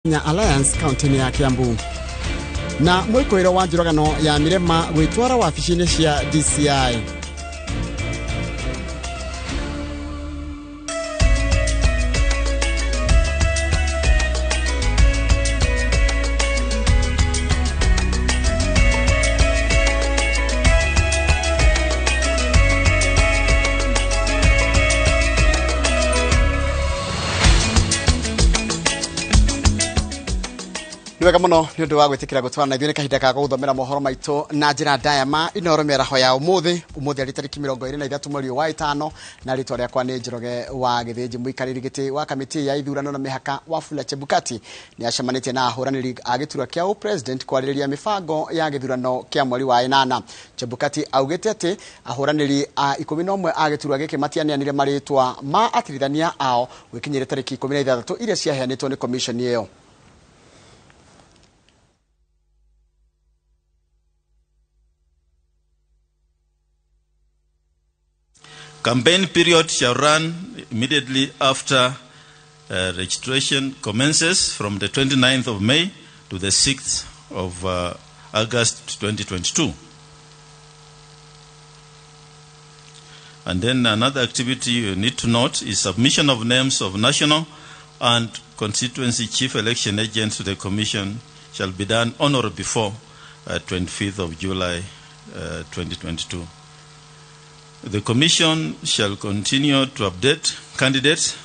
Kenya Alliance kaunti-inĩ ya Kiambu. Na mwĩkũĩro wa njũragano ya Mirema gwĩtwara wabici-inĩ cia DCI. Nĩ wega mũno nĩ ũndũ wa gwĩtĩkĩra gũtwarana ithuĩ. Nĩ kahinda ga gũthomera mohoro maitũ na njĩra ndaya ma Inoro mĩaraho ya ũmũthĩ. Ũmũthĩ arĩ tarĩki 23 mweri wa 5, na rĩtwa rĩakwa nĩ Njoroge wa Gĩthĩnji. Mũikarĩri gĩtĩ wa kamĩtĩ ya ithurano na mĩhaka Wafula Chebukati nĩ acemanĩtie na ahũranĩri a gĩturwa kĩa ũpresident kwarĩrĩria mĩbango ya gĩthurano kĩa mweri wa 8. Chebukati augĩte atĩ ahũranĩri a 11 a gĩturwa gĩkĩ matianeanire marĩtwa ma atirithania ao gwĩkinyĩria tarĩki 16 iria ciaheanĩtwo nĩ commission ĩyo. Campaign period shall run immediately after registration commences from the 29th of May to the 6th of August 2022. And then another activity you need to note is submission of names of national and constituency chief election agents to the Commission shall be done on or before 25th of July 2022. The Commission shall continue to update candidates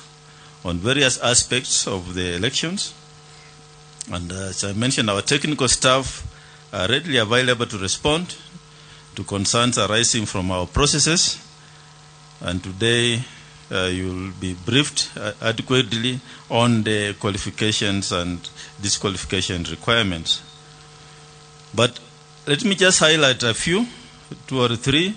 on various aspects of the elections. And as I mentioned, our technical staff are readily available to respond to concerns arising from our processes. And today you will be briefed adequately on the qualifications and disqualification requirements. But let me just highlight a few, 2 or 3,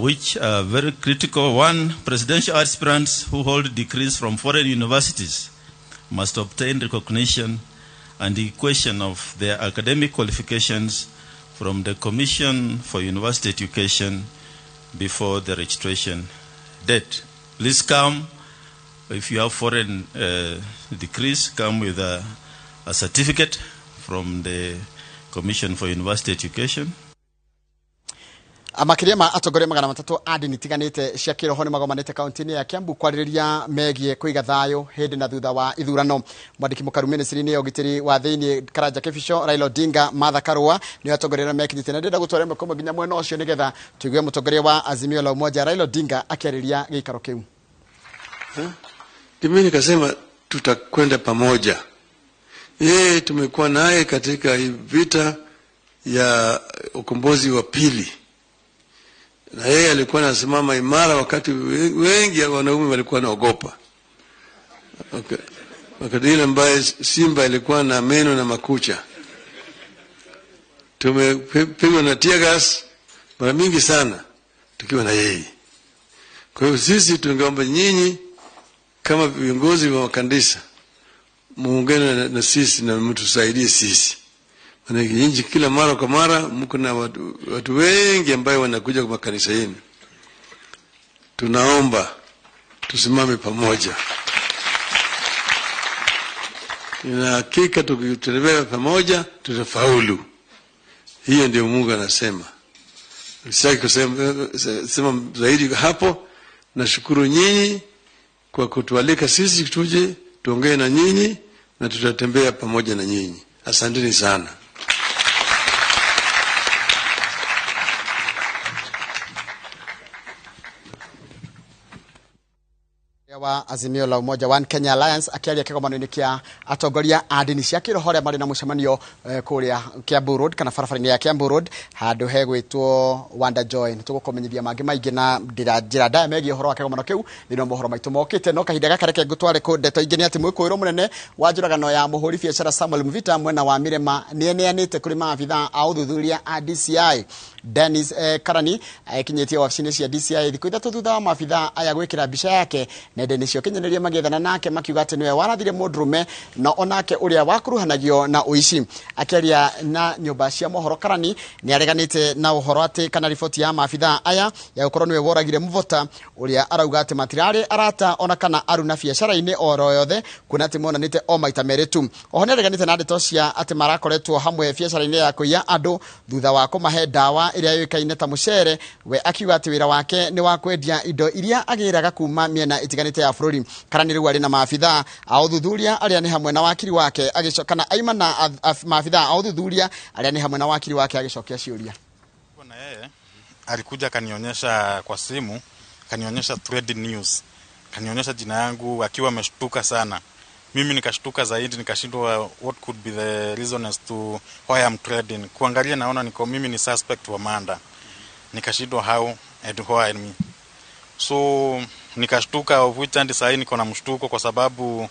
which are very critical. One, presidential aspirants who hold degrees from foreign universities must obtain recognition and equation of their academic qualifications from the Commission for University Education before the registration date. Please come, if you have foreign degrees, come with a certificate from the Commission for University Education. Makĩria ma atongoria 300 a ndini itiganĩte cia kĩroho nĩ magomanĩte kaunti-inĩ ya Kiambu kwarĩrĩria megiĩ kũiga thayũ hĩndĩ na thutha wa ithurano. Mwandĩki mũkaru ministry-inĩ ya ũgitĩri wa thĩinĩ Karanja Kibicho, Raila Odinga, Martha Karua nĩo atongoria arĩa mekinyĩte, na ndĩrenda gũtwara ĩmwe kwa ĩmwe nginya mwena ũcio nĩgetha tũigue mũtongoria wa Azimio la Umoja Raila Odinga akĩarĩria gĩikaro kĩu. Mimi nikasema tutakwenda pamoja. Yeye tumekuwa naye katika vita ya ukombozi wa pili. Na yeye alikuwa anasimama imara wakati wengi wanaume walikuwa wanaogopa. Okay. Wakati ile ambaye simba ilikuwa na meno na makucha. Tumepigwa na tear gas mara mingi sana tukiwa na yeye. Kwa hiyo sisi tungeomba nyinyi kama viongozi wa makanisa muungane na sisi na mtusaidie sisi. Maana nyinyi kila mara kwa mara mko na watu wengi ambao wanakuja kwa makanisa yenu. Tunaomba tusimame pamoja. Na hakika tukitembea pamoja tutafaulu. Hiyo ndio Mungu anasema. Sitaki kusema zaidi hapo. Nashukuru nyinyi kwa kutualika sisi tuje tuongee na nyinyi na tutatembea pamoja na nyinyi. Asanteni sana. Wa Azimio la Umoja One Kenya Alliance akiaria kĩgomano-inĩ kĩa atongoria a ndini cia kĩroho arĩa marĩ na mũcemanio kũrĩa Kiambu Road kana barabara-inĩ ya Kiambu Road handũ hegwĩtwo Wonder Joy. Nĩ tũgũkũmenyithia mangĩ maingĩ na njĩra ndaya megiĩ ũhoro wa kĩgomano kĩu thĩinĩ wa mohoro maitũ mokĩte. No kahinda gaka reke ngũtware kũ ndeto ingĩ nĩ atĩ mwĩkũĩrwo mũnene wa njũragano ya mũhũri biacara Samuel Mvita mwena wa Mirema nĩeneanĩte kũrĩ maabitha a ũthuthuria a DCI. Dennis Karani ekinyĩtie wabici-inĩ cia DCI thikũ 3 thutha wa maabitha aya gwĩkĩra mbica yake nenda Nenda-inĩ cia ũkinyanĩria magĩethana nake makiuga atĩ nĩwe warathire mũndũrũme na onake ũrĩa wakuruhanagio na ũici. Akĩaria na nyũmba cia mohoro Karani nĩ areganĩte na ũhoro atĩ kana riboti ya maabithaa aya ya gũkorwo nĩwe woragire Muvota ũrĩa arauga atĩ matirarĩ arata ona kana aruna biacara-inĩ oro yothe kuona atĩ monanĩte o maita merĩ tu. Oho nĩ areganĩte na ndeto cia atĩ marakoretwo hamwe biacara-inĩ ya kũiya andũ thutha wa kũmahe ndawa ĩrĩa yũĩkaine ta mũcere, we akiuga atĩ wĩra wake nĩ wa kwendia indo iria agĩraga kuma mĩena ĩtiganĩte ya bũrũri. Karani rĩu arĩ na maabithaa a ũthuthuria arĩa nĩ hamwe na wakiri wake kana aima na maabithaa a ũthuthuria arĩa nĩ hamwe na wakiri wake agĩcokia ciũria. Na yeye alikuja akanionyesha kwa simu, akanionyesha trending news, akanionyesha jina yangu akiwa ameshtuka sana. Mimi nikashtuka zaidi, nikashindwa what could be the reason as to why I'm trading. Kuangalia naona niko mimi ni suspect wa murder. Nikashindwa how and why me. So nikashtuka, of which and sasa niko na mshtuko kwa sababu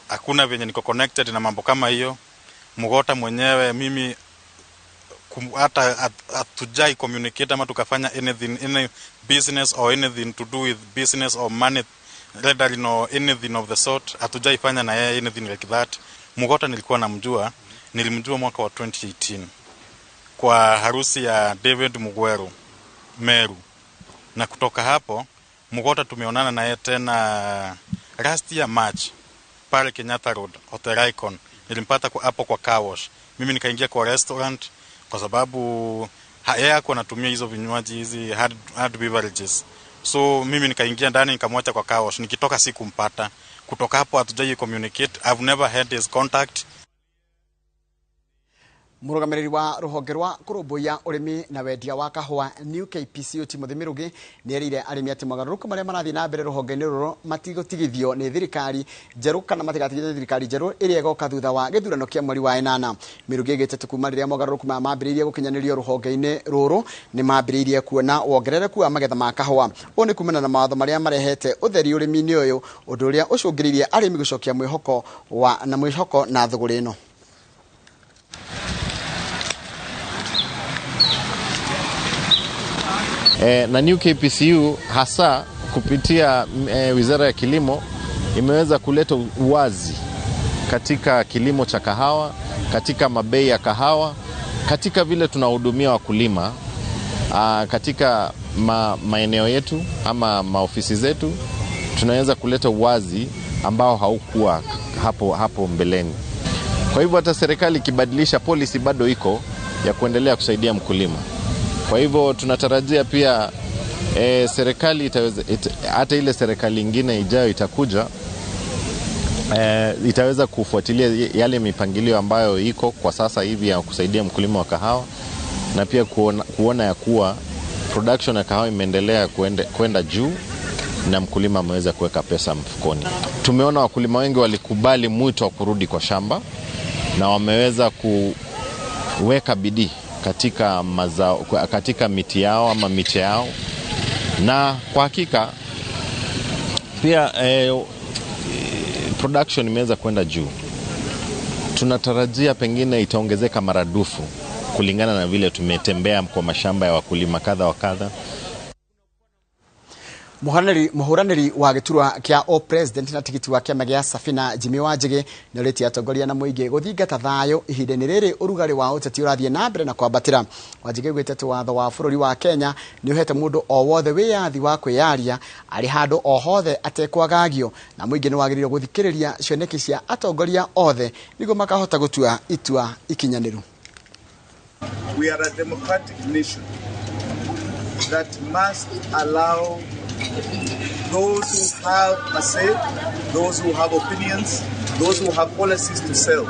hakuna venye niko connected na mambo kama hiyo. Mugota mwenyewe mimi hata hatujai communicate ama tukafanya anything, any business or anything to do with business or money laundering or anything of the sort. Hatujaifanya na yeye anything like that. Mugota nilikuwa namjua, nilimjua mwaka wa 2018 kwa harusi ya David Mugweru Meru, na kutoka hapo Mugota tumeonana na yeye tena last year March pale Kenyatta Road Hotel Icon. Nilimpata hapo kwa car wash. Mimi nikaingia kwa restaurant kwa sababu yeye hakuwa anatumia hizo vinywaji hizi hard beverages. So mimi nikaingia ndani nikamwacha kwa car wash. Nikitoka sikumpata. Kutoka hapo hatujai communicate. I've never had his contact. Mũrũgamĩrĩri wa rũhonge rwa kũrũmbũiya ũrĩmi na wendia wa kahũa New KPCU Timothy Mĩrũgĩ nĩerĩire arĩmi atĩ mogarũrũku marĩa marathiĩ na mbere rũhonge-inĩ rũrũ matigũtigithio nĩ thirikari njerũ kana matigatigithio nĩ thirikari njerũ ĩrĩa ĩgoka thutha wa gĩthurano kĩa mweri wa ĩnana. Mĩrũgĩ augĩte atĩ kuma rĩrĩa mogarũrũku maya mambĩrĩirie gũkinyanĩrio rũhonge-inĩ rũrũ nĩ mambĩrĩirie kuona wongerereku wa magetha ma kahũa. Ũũ nĩ kumana na mawatho marĩa marehete ũtheri ũrĩmi-inĩ ũyũ, ũndũ ũrĩa ũcũngĩrĩirie arĩmi gũcokia mwĩhoko wa na mwĩhoko na thũgũrĩ ĩno. Na New KPCU hasa kupitia Wizara ya Kilimo imeweza kuleta uwazi katika kilimo cha kahawa, katika mabei ya kahawa, katika vile tunahudumia wakulima katika maeneo yetu ama maofisi zetu. Tunaweza kuleta uwazi ambao haukuwa hapo mbeleni. Kwa hivyo hata serikali ikibadilisha policy bado iko ya kuendelea kusaidia mkulima. Kwa hivyo tunatarajia pia serikali itaweza, hata ile serikali nyingine ijayo itakuja, itaweza kufuatilia yale mipangilio ambayo iko kwa sasa hivi ya kusaidia mkulima wa kahawa, na pia kuona ya kuwa production ya kahawa imeendelea kwenda juu na mkulima ameweza kuweka pesa mfukoni. Tumeona wakulima wengi walikubali mwito wa kurudi kwa shamba na wameweza kuweka bidii katika mazao, katika miti yao ama miche yao, na kwa hakika pia production imeweza kwenda juu. Tunatarajia pengine itaongezeka maradufu kulingana na vile tumetembea kwa mashamba ya wakulima kadha wa kadha. Mũhũranĩri wa gĩturwa kĩa o president na tigiti wa kĩama gĩa Safina Jimmy Wanjigi nĩorĩtie atongoria na mũingĩ gũthingata thayũ ihinda-inĩ rĩrĩ ũrugarĩ wa ũteti ũrathiĩ na mbere na kwambatĩra. Wanjigi augĩte atĩ watho wa bũrũri wa Kenya nĩ ũhete mũndũ o wothe wĩyathi wa kwĩyaria arĩ handũ o hothe atekwagagio, na mũingĩ nĩ wagĩrĩirwo gũthikĩrĩria cioneki cia atongoria othe nĩguo makahota gũtua itua ikinyanĩru. We are a democratic nation that must allow those who have a say, those who have opinions, those who have policies to sell,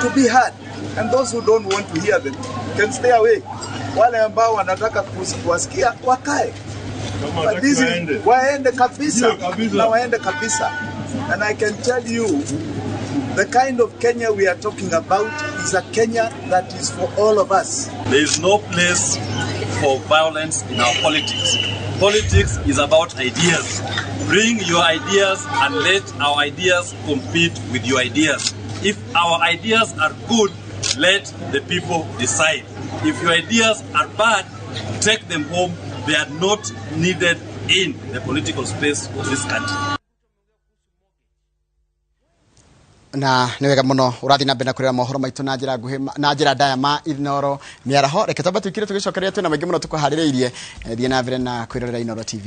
to be heard. And those who don't want to hear them can stay away. Wale ambao wanataka kuwasikia wakae. But this is, waende kabisa, na waende kabisa. And I can tell you, the kind of Kenya we are talking about is a Kenya that is for all of us. There is no place for violence in our politics. Politics is about ideas. Bring your ideas and let our ideas compete with your ideas. If our ideas are good, let the people decide. If your ideas are bad, take them home. They are not needed in the political space of this country. Na nĩ wega mũno ũrathiĩ na mbere na kũrĩra mohoro maitũ na njĩra nguhĩ na njĩra ndaya ma Inooro mĩaraho. Reke twambe tũikire tũgĩcokeria, twĩna maingĩ mũno tũkũharĩrĩirie. Thiĩ na mbere na kwĩrorera Inooro TV.